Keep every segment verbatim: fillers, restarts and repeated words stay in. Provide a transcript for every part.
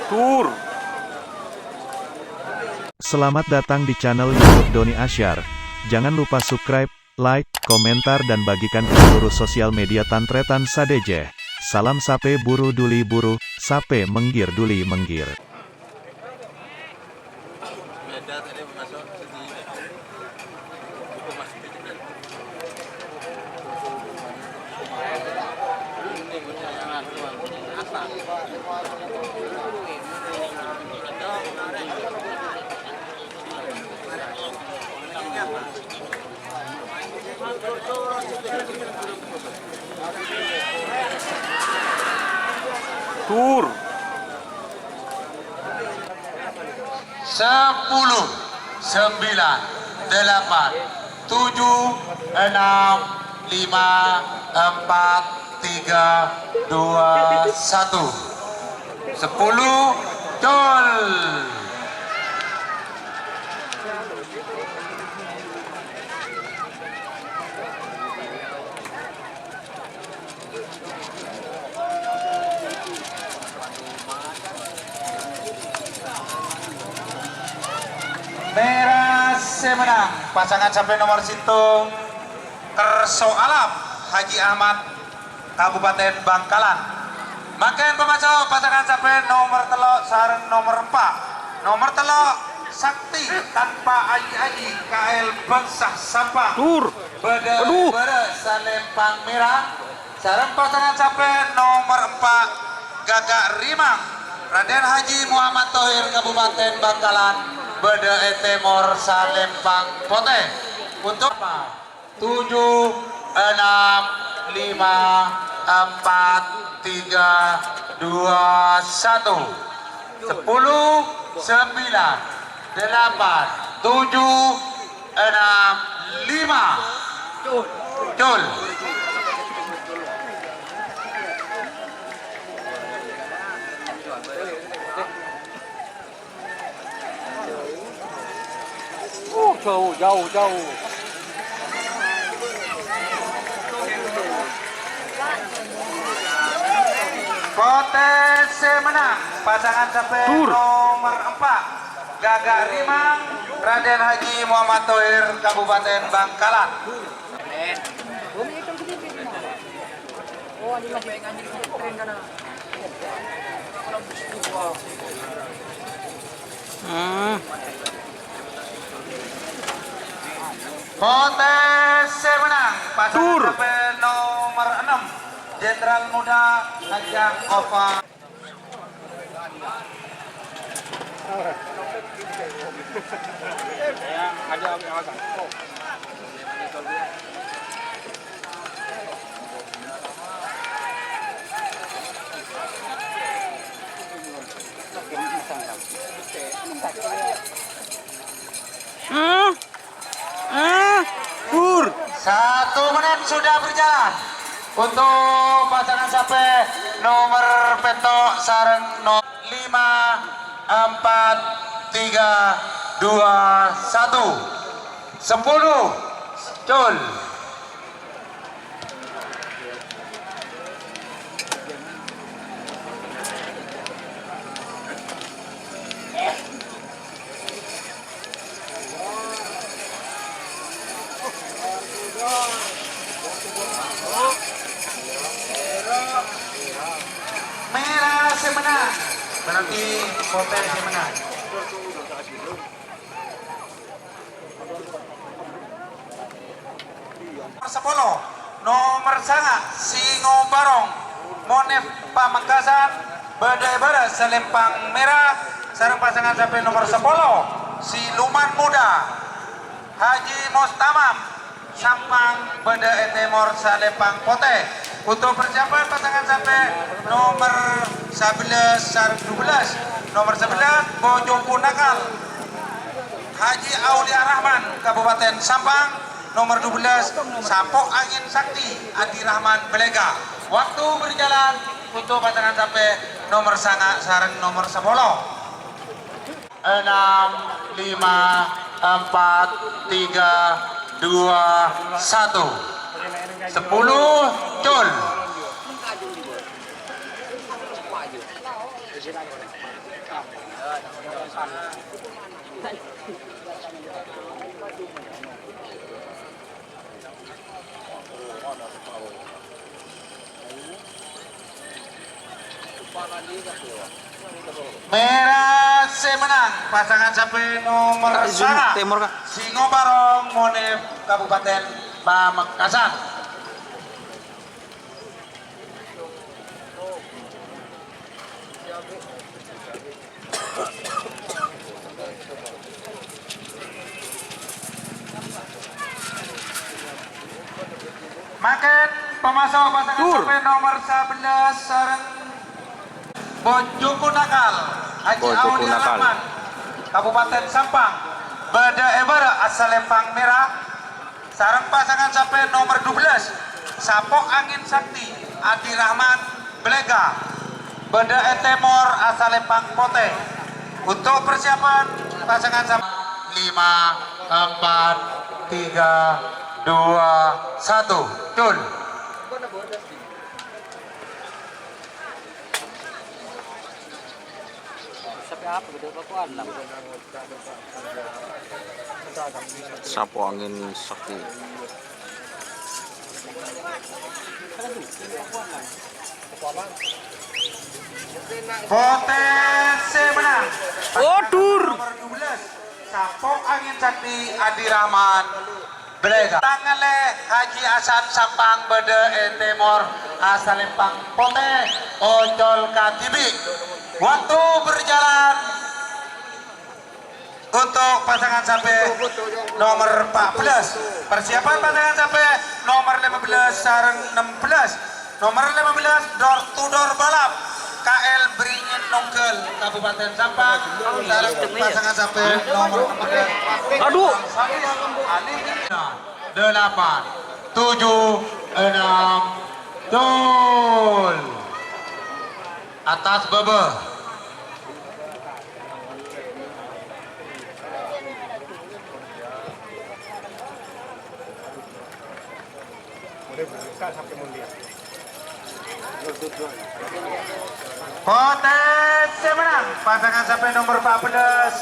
Tur. Selamat datang di channel YouTube Doni Asyar. Jangan lupa subscribe, like, komentar, dan bagikan ke seluruh sosial media tan-tarètan sadhâjâ. Salam sapè buru dhuli buru, sapè mèngghir dhuli mèngghir. Tur. Sepuluh, sembilan, delapan, tujuh, enam, lima, empat, tiga, dua, satu. Sepuluh, col. Mèra sè mennang, pasangan sampè' nomer sèttong, Kerso Alam, Haji Ahmad, Kabupaten Bangkalan. Mangkèn pamaso pasangan sampè' nomer tello' sareng nomer empa'. Nomer tello', Sakti tanpa aji-aji, K L Bangsa Sampang. Tur. Bâdâ Aduh. Bârâ Salempang Mèra. Sareng pasangan sampè' nomer empa', Gagak Rimang, Raden Haji Muhammad Thohir, Kabupaten Bangkalan, bâdâ è tèmor Salempang Potè. Untuk tujuh, enam, lima, empat, tiga, dua, satu. Sepuluh, sembilan, delapan, tujuh, enam, lima. Cul. Uh, jauh, jauh, jauh. Potè sè mennang, pasangan sampè' Tur. Nomer empa', Gagak Rimang, Raden Haji Muhammad Thohir, Kabupaten Bangkalan. Hmm. Potè sè mennang, pasangan Tur. Sampè' nomer ennem, Jenderal Muda Kajang Ova. Hmm. Ah, bur. Satu menit sudah berjalan untuk pasangan sampè' nomer pètto' sareng no-, lima, empat, tiga, dua, satu. Sepuluh, cul. Mèra sè mennang, berarti potè sè mennang. Nomer sapolo, nomer sanga', Singo Barong, Monef Pamekasan, bâdâ è bârâ' Salempang Mèra, sareng pasangan sampè' nomer sapolo, Siluman Muda, Haji Mustamam, Sampang bâdâ è tèmor salèmpang potè. Untuk persiapan pasangan sampè' nomer sabellâs sareng dubellâs. Nomer sabellâs, Bojo Punakal, Haji Aulia Rahman, Kabupaten Sampang. Nomer dubellâs, Sapo' Angin Sakti, Adi Rahman, Bâlâga. Waktu berjalan untuk pasangan sampè' nomer sanga' sareng nomer sapolo. Enam, lima, empat, tiga, dua, satu. Sepuluh, cul. Mèra sè mennang, pasangan sampè' nomer sanga', Singo Barong, Monep, Kabupaten Pamekasan. Mangkèn pamaso' pasangan sampè' nomer sabellâs sareng Bojo Punakal, Haji Aulia Rahman, Kabupaten Sampang, bâdâ è bârâ' asalèmpang mèra. Sareng pasangan sampè' nomer dubellâs, Sapo' Angin Sakti, Adi Rahman, Bâlâga, bâdâ è tèmor asalèmpang potè. Untuk persiapan pasangan sampè' lima, empat, tiga, dua, satu, cul. Sapo' Angin Sakti. Potè sè mennang. Odur. Nomer dubellâs, Sapo' Angin Sakti, Adi Rahman. Bâlâga. Tangghâllè Haji Hasan Sampang bâdâ è tèmor asalèmpang potè, ocol kadhibi'. Waktu berjalan untuk pasangan sampè' nomer empat belas. Persiapan pasangan sampè' nomer lima belas sareng enam belas. Nomer lima belas, door to door balap, K L Beringin Nonggal, Kabupaten Sampang, sareng pasangan sampè' nomer enam belas. Aduh. Delapan, tujuh, enam, cul. Atas bâbâ. Potè sè mennang, pasangan sampè' nomer empat belas,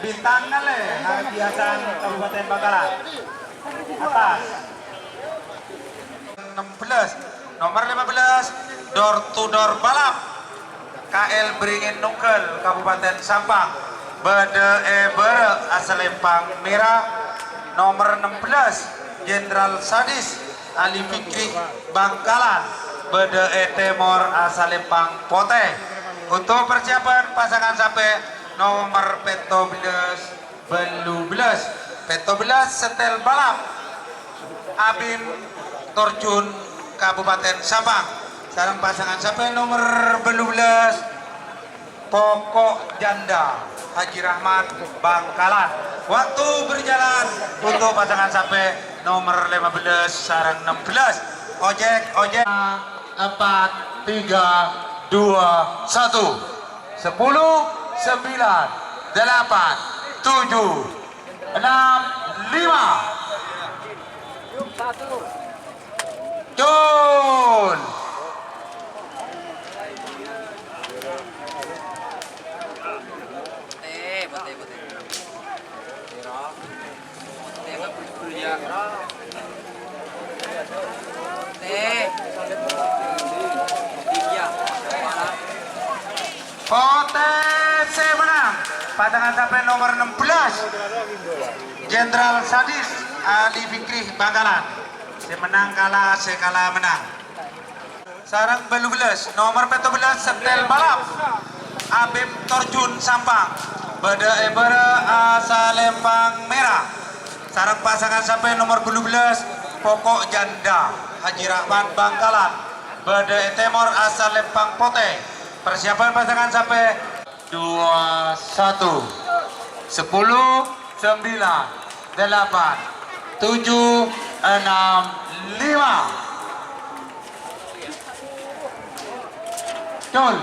Bintang Ngallè, Haji Hasan, Kabupaten Bangkalan. Atas. Enam belas, nomer lima belas, door to door balap. K L Beringin Nonggal, Kabupaten Sampang, bâdâ è bârâ' asalèmpang mèra. Nomer enam belas, Jenderal Sadis, Ali Fikri, Bangkalan, bâdâ è tèmor asalèmpang potè. Untuk persiapan pasangan sampè' nomer pètto belas, bâllu belas, pètto belas, setel balap, Abim Torjun, Kabupaten Sampang, sareng pasangan sampè' nomer bâllu belas, Pokok Janda, Haji Rahmat, Bangkalan. Waktu berjalan untuk pasangan sampè' nomer lima belas sareng enam belas. Ojek, ojek. Empat, tiga, dua, satu. Sepuluh, sembilan, delapan, tujuh, enam, lima. Cul. Potè sè mennang, pasangan sampè' nomer enam belas, Jenderal Sadis Ali Fikri Bangkalan. Sè mennang kala, sè kala mennang. Sareng bâllu belas, nomer pètto belas, setel balap, Abim Torjun Sampang, bâdâ è bârâ' asalèmpang mèra. Sareng pasangan sampè nomer bâllu bellâs, Poko' Janda, Haji Rahman Bangkalan, bâdâ è tèmor asal lèmpang potè. Persiapan pasangan sampè dua satu, sepuluh, sembilan, delapan, tujuh, enam, lima. Col.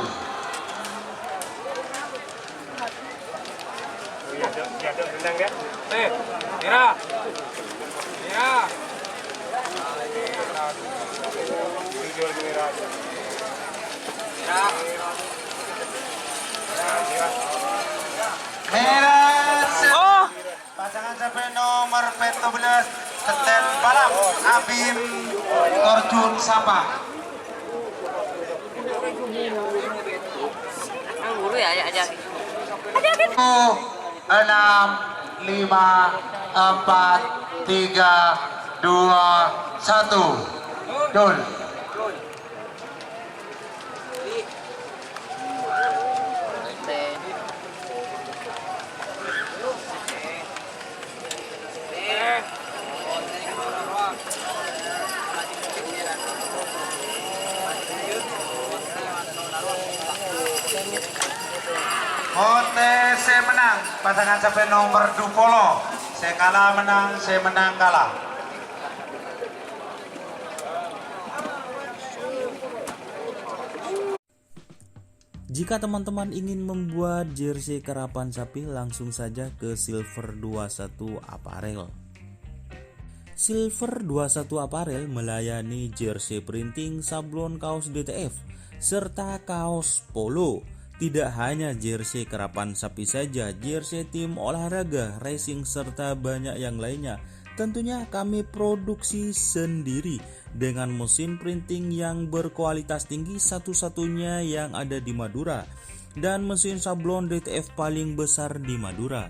Mèra. Oh. Pasangan sampè nomer pètto bellâs, Setel Balam, Abim Torjun Sapa. Buru ya, ya, ya. Enam, lima, empat, tiga, dua, satu. Dul. Potè sè mennang, pasangan sampè nomer dupolo. Sè kala mennang, sè mennang kala. Jika teman-teman ingin membuat jersey karapan sapi, langsung saja ke Silver dua satu Apparel. Silver dua satu Apparel melayani jersey printing, sablon kaos D T F, serta kaos polo. Tidak hanya jersey karapan sapi saja, jersey tim olahraga, racing, serta banyak yang lainnya. Tentunya kami produksi sendiri dengan mesin printing yang berkualitas tinggi, satu-satunya yang ada di Madura, dan mesin sablon D T F paling besar di Madura.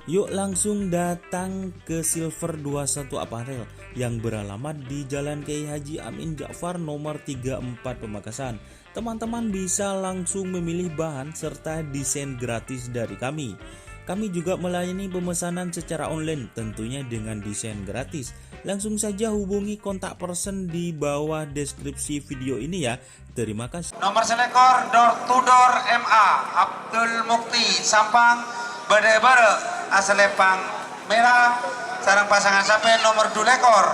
Yuk langsung datang ke Silver dua satu Apparel yang beralamat di Jalan Kiai Haji Amin Ja'far nomor tiga empat Pamekasan. Teman-teman bisa langsung memilih bahan serta desain gratis dari kami. Kami juga melayani pemesanan secara online, tentunya dengan desain gratis. Langsung saja hubungi kontak person di bawah deskripsi video ini ya. Terima kasih. Nomer salèkor, door to door M A, Abdul Mukti, Sampang, bâdâ è bârâ', asal lèmpang mèra, sareng pasangan sampè nomer dulèkor,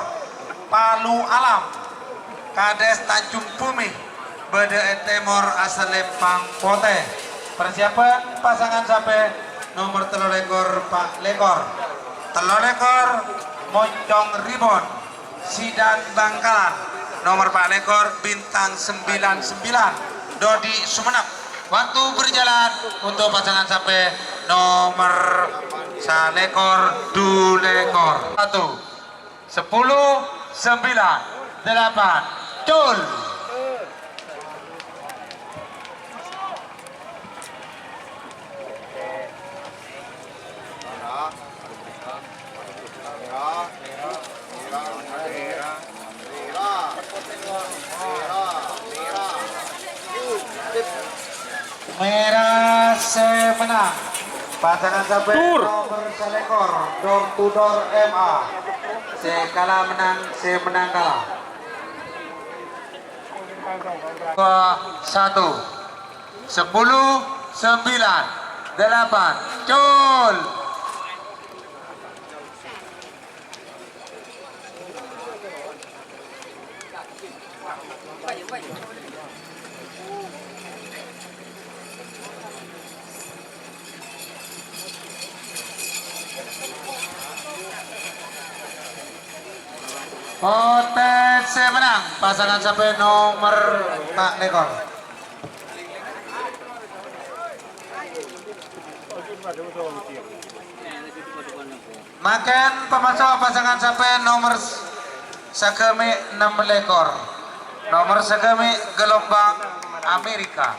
Palu Alam, Kades Tanjung Bumi, bâdâ è tèmor, asal lèmpang potè. Persiapan pasangan sampè nomer tello lèkor, pa' lèkor. Tello lèkor, Moncong Ribon. Sidan Bangkalan, nomer pa' lèkor, Bintang sembilan sembilan, Dodi Sumenep. Waktu berjalan untuk pasangan sampè nomer salèkor, dulèkor. Satu, sepuluh, sembilan, delapan, cul. Mèra sè mennang. Pasangan sampè nomer salèkor, door to door M A. Sè kala mennang, sè mennang kala. Dua, satu. Sepuluh, sembilan, delapan, cul. Potè sè mennang, pasangan sampè nomer pa' lèkor. Mangkèn pamaso' pasangan sampè nomer s-, sagâmè' ennem lèkor. Nomer sagâmè' gelombang Amerika.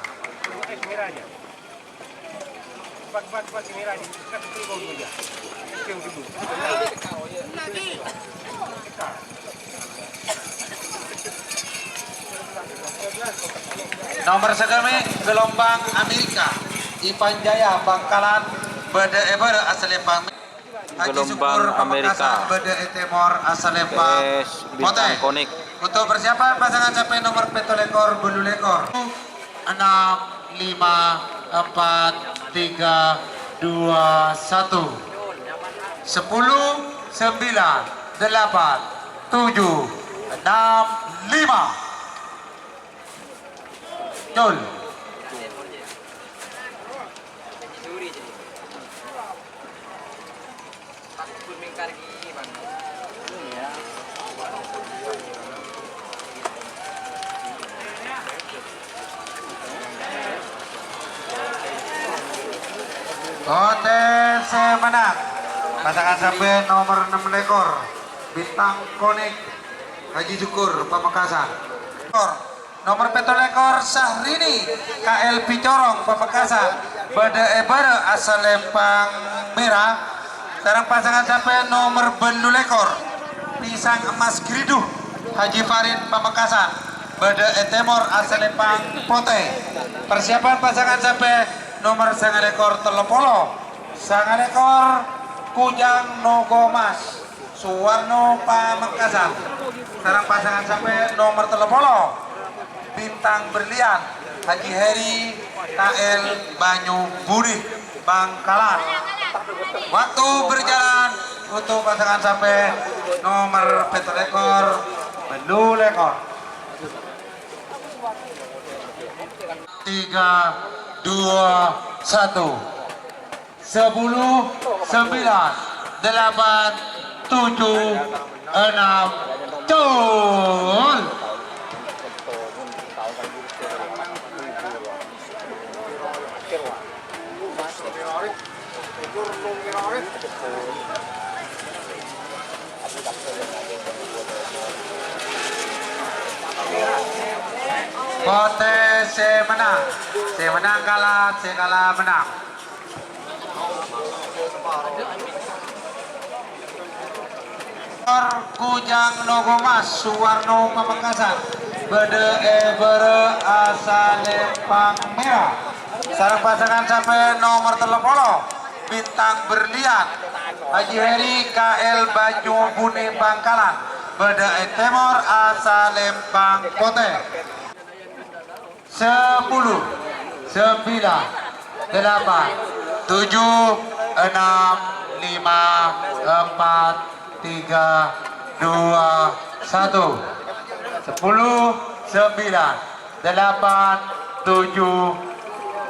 Nomer sagâmè' gelombang Amerika, Ipan Jaya Bangkalan, bâdâ è bârâ' asal lèmpang. Haji Gelombang Syukur Amerika. Pamekasan, bâdâ è tèmor, asal Lembang. P S Bintang Potè. Konik. Untuk persiapan pasangan sampè' nomor pètto lèkor, bâllu lèkor. Enam, lima, empat, tiga, dua, satu. Sepuluh, sembilan, delapan, tujuh, enam, lima. Cul. Potè sè mennang, pasangan sampè' nomor ennem lèkor, Bintang Konik, Haji Syukur, Pamekasan. Nomor pètto lèkor, Syahrini, K L P Corong, Pamekasan, bâdâ è bârâ' asal Lembang Mèra, sareng pasangan sampè' nomor bâllu lèkor, Pisang Emas Geriduh, Haji Farid, Pamekasan, bâdâ è tèmor asal Lembang Potè. Persiapan pasangan sampè' nomor sanga lèkor tello polo, sanga lèkor Kujang Nogomas. Suwarno Pamekasan, sareng pasangan sampè' nomor tello polo, Bintang Berlian, Haji Heri, K L Banyubuni, Bangkalan. Waktu berjalan untuk pasangan sampè' nomor pètto lèkor, bâllu lèkor. Tiga, dua, satu. Sepuluh, sembilan, delapan, tujuh, enam, cul. Potè sè mennang, sè mennang kala, sè kala mennang. Kujang Nogomas, Suwarno Pamekasan, bâdâ è bârâ' asal Lembang Mèra. Sareng pasangan sampè' nomor tello polo, Bintang Berlian, Haji Heri, K L Banyubuni, Bangkalan, bâdâ è tèmor asal Lembang Potè. Sepuluh, sembilan, delapan, tujuh, enam, lima, empat, tiga, dua, satu. Sepuluh, sembilan, delapan, tujuh,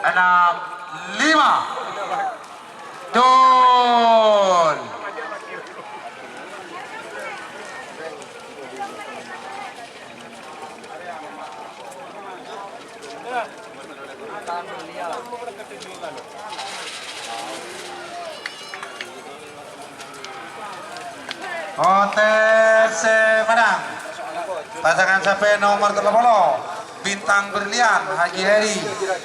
enam, lima. Cul. Potè sè mennang, pasangan sampè' nomor tello polo, Bintang Berlian, Haji Heri,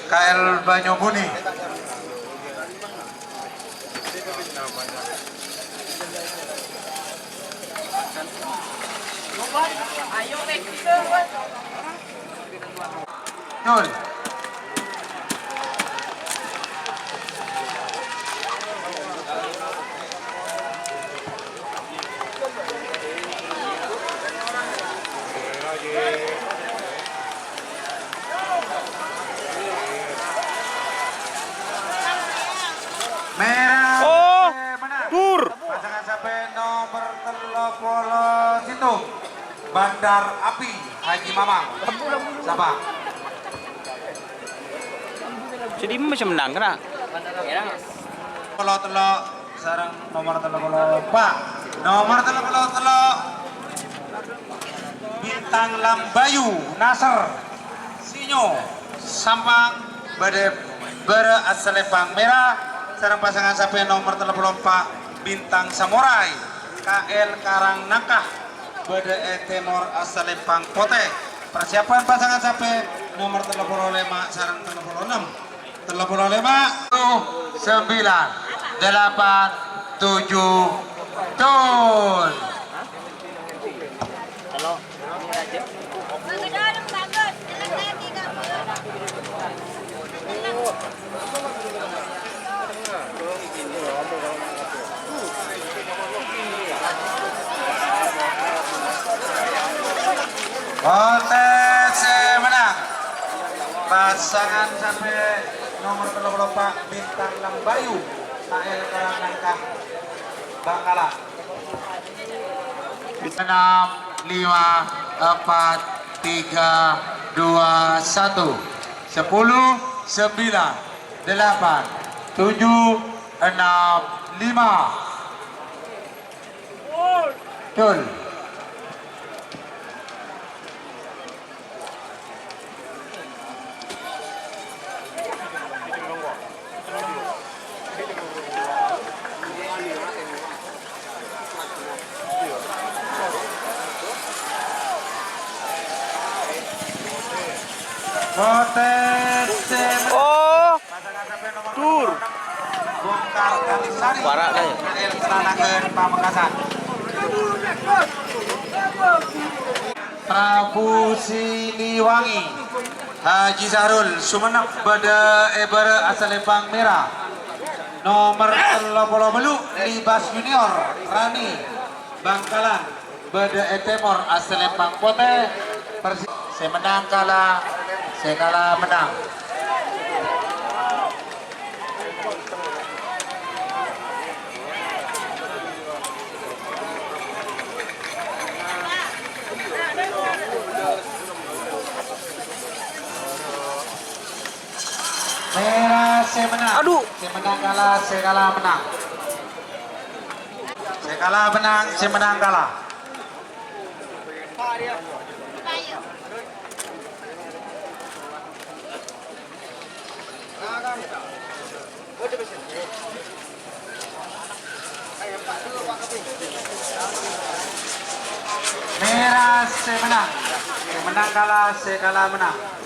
K L Banyubuni. Cul. Mèra. Oh, mennang. Dur. Pasangan sampè' nomor tello polo sèttong, Bandar Api, Haji Mamang. Sapa? Sè dimma sè mennang, kèra? Polo tello' sareng nomor tello polo empa'. Nomor tello polo tello', Bintang Lambayu, Nasr, Sinyo, Sampang, bâdâ bârâ' asal Lembang Mèra, sareng pasangan sampè' nomor tello polo empa', Bintang Samurai, K L Karang Nangka, bâdâ è tèmor asal Lembang Potè. Persiapan pasangan sampè' nomor tello polo lèma' sareng tello polo ennem. Tello polo lèma', sembilan, delapan, tujuh, cul. Kontèr sè mennang, pasangan sampè' nomer tello polo empa', Bintang Lambayu, Nael Karangnangka, Bangkalan. Enam, lima, empat, tiga, dua, satu. Sepuluh, sembilan, delapan, tujuh, enam, lima. Cul. Kontèr sè Oh. Dur. Bongkar Kalisari. Para' lah ya. Nael Keranangka Pamekasan. Prabu Siliwangi, Haji Sahrul, Sumenep, bâdâ è bârâ' asalèmpang mèra. Nomer tello polo bâllu', Libas Junior, Rani, Bangkalan. Bâdâ è tèmor asalèmpang potè, Persi-, sè mennang kala, sè kala mennang. Mèra sè mennang. Aduh. Sè mennang kala, sè kala mennang. Sè kala mennang, sè mennang kala. Mèra sè mennang, sè mennang kala, sè kala mennang.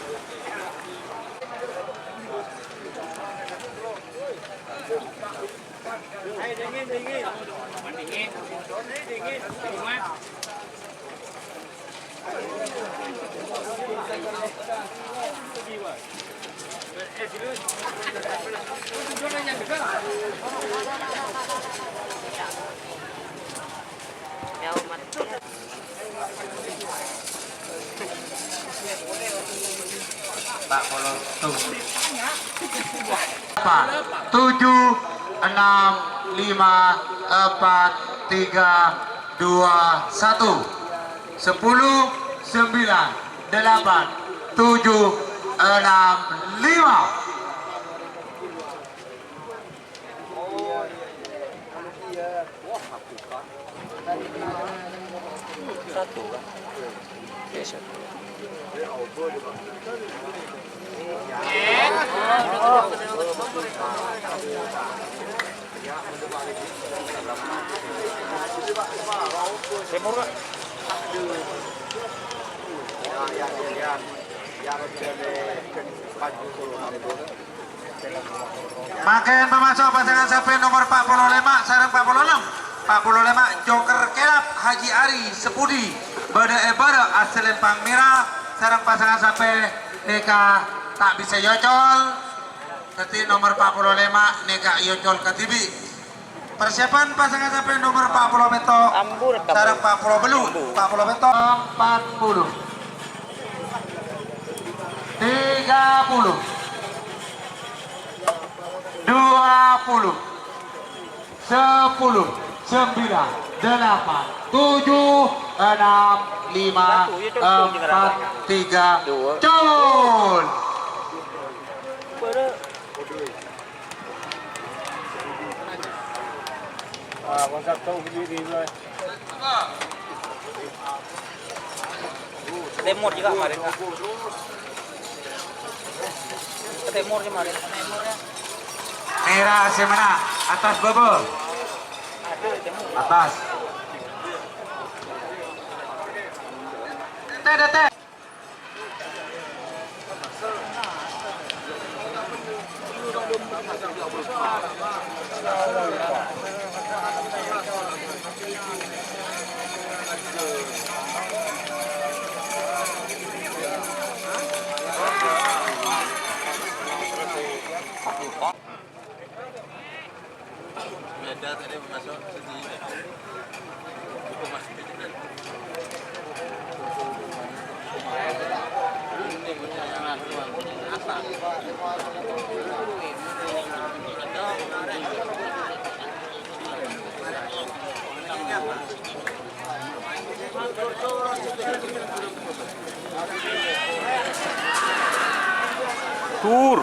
Empat puluh tujuh. Tujuh, enam, lima, empat, tiga, dua, satu. Sepuluh, sembilan, delapan, tujuh, enam, lima. Satu, kan? Oke, satu. Timur, Pak. Mangkèn pamaso' pasangan sampè' nomer empat puluh lèma' sareng empat puluh enam. Empat puluh lèma' Joker Kelap Haji Ari Sepudi bâdâ è bârâ' asalèmpang mèra sareng pasangan sampè' nèka ta' bisa èocol. Dhâddhi nomer empat puluh lèma' nèka èocol kadhibi'. Persiapan pasangan sampè' nomer empat puluh pètto' sareng empat puluh bâllu'. Empat puluh pètto'. Empat puluh. Tiga puluh. Dua puluh. Sepuluh. Sembilan. Delapan. Tujuh. Enam. Lima. Empat. Tiga. Cul. Tèmor jhughân marèn, Kak. Tèmor jhughân marèn. Mèra sè mennang, attas bâbâ. Attas. Tè, tè, tè. Beda tadi masuk sendiri. Buku masuk. Tur,